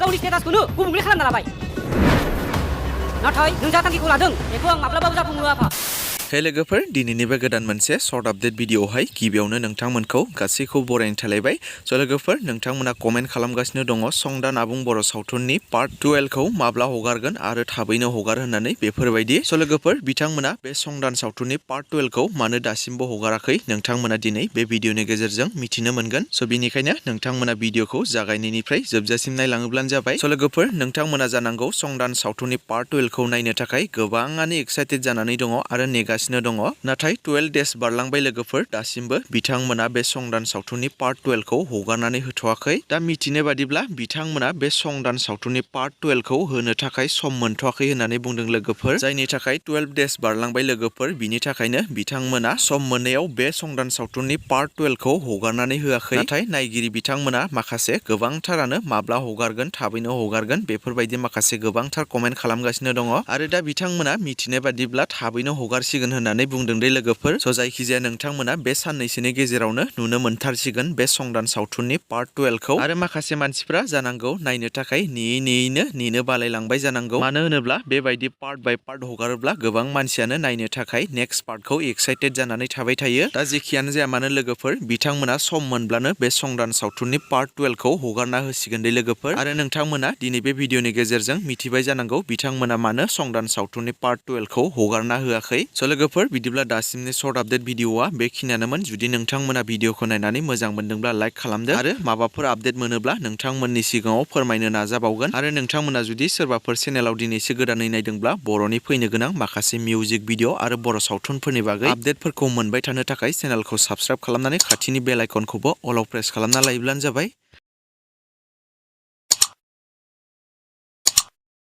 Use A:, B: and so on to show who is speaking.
A: गावनि स्टेटासखौनो गुबुंले खालामना लाबाय नाथाय नों जा थांखिखौ लादों बेखौ आं माब्लाबाबो जाफुंहोआ आफा
B: हे लोगोफोर दिनैनि बे गोदान मोनसे सर्ट आपडेट भिडिअआवहाय गिबियावनो नोंथांमोनखौ गासैखौ बरायनो थालायबाय स' लोगोफोर नोंथांमोना कमेन्ट खालामगासिनो दङ संदान आबुं बर' सावथुननि पार्ट 12 खौ माब्ला हगारगोन आरो थाबैनो हगार होननानै बेफोरबायदि स' लोगोफोर बिथांमोना बे संदान सावथुननि पार्ट 12 खौ मानो दासिमबो हगाराखै नोंथांमोना दिनै बे भिडिअनि गेजेरजों मिथिनो मोनगोन स' बिनिखायनो नोंथांमोना भिडिअखौ जागायनायनिफ्राय जोबजासिम नायलाङोब्लानो जाबाय स' लोगोफोर नोंथांमोना जानांगौ संदान सावथुननि पार्ट 12 खौ नायनो थाखाय गोबाङानो एक्साइटेड जानानै दङ आरो नेगासिनो दङ नाथाय 12 डेज बारलांबाय लोगोफोर दासिमबो बिथांमोना बे संदान सावथुननि पार्ट 12 खौ हगारनानै होथ'वाखै दा मिथिनाय बादिब्ला बिथांमोना बे संदान सावथुननि पार्ट 12 खौ होनो थाखाय सम मोनथ'वाखै होननानै बुंदों लोगोफोर जायनि थाखाय 12 डेज बारलांबाय लोगोफोर बिनि थाखायनो बिथांमोना सम मोननायाव बे संदान सावथुननि पार्ट 12 खौ हगारनानै होआखै नाथाय नायगिरि बिथांमोना माखासे गोबांथारानो माब्ला हगारगोन थाबैनो हगारगोन बेफोरबायदि माखासे गोबांथार कमेन्ट खालामगासिनो दङ आरो दा बिथांमोना मिथिनाय बादिब्ला थाबैनो हगारसिगोन होननानै बुंदों दे लोगोफोर स' जायखिजाया नोंथांमोना बे साननैसोनि गेजेरावनो नुनो मोनथारसिगोन बे संदान सावथुननि पार्ट 12 खौ आरो माखासे मानसिफ्रा जानांगौ नायनो थाखाय नेयैनो नेनो बालायलांबाय जानांगौ मानो होनोब्ला बेबायदि पार्ट बाय पार्ट हगारोब्ला गोबां मानसियानो नायनो थाखाय नेक्स्ट पार्टखौ एक्साइटेड जानानै थाबाय थायो दा जेखियानो जाया मानो लोगोफोर बिथांमोना सम मोनब्लानो बे संदान सावथुननि पार्ट 12 खौ हगारना होसिगोन दे लोगोफोर आरो नोंथांमोना दिनै बे भिडिअनि गेजेरजों मिथिबाय जानांगौ बिथांमोना मानो संदान सावथुननि पार्ट 12 खौ हगारना होआखै स' लोगोफोर बिदिब्ला दासिमनि सर्ट आपडेट भिडिअआ बेखिनियानोमोन जुदि नोंथांमोना भिडिअखौ नायनानै मोजां मोनदोंब्ला लाइक खालामदो आरो माबाफोर आपडेट मोनोब्ला नोंथांमोननि सिगाङाव फोरमायनो नाजाबावगोन आरो नोंथांमोना जुदि सोरबाफोर चेनेलाव दिनैसो गोदानै नायदोंब्ला बर'नि फैनो गोनां माखासे मिउजिक भिडिअ आरो बर' सावथुनफोरनि बागै आपडेटफोरखौ मोनबाय थानो थाखाय चेनेलखौ साबस्क्राइब खालामनानै खाथिनि बेल आइकनखौबो अलाव प्रेस खालामना लायोब्लानो जाबाय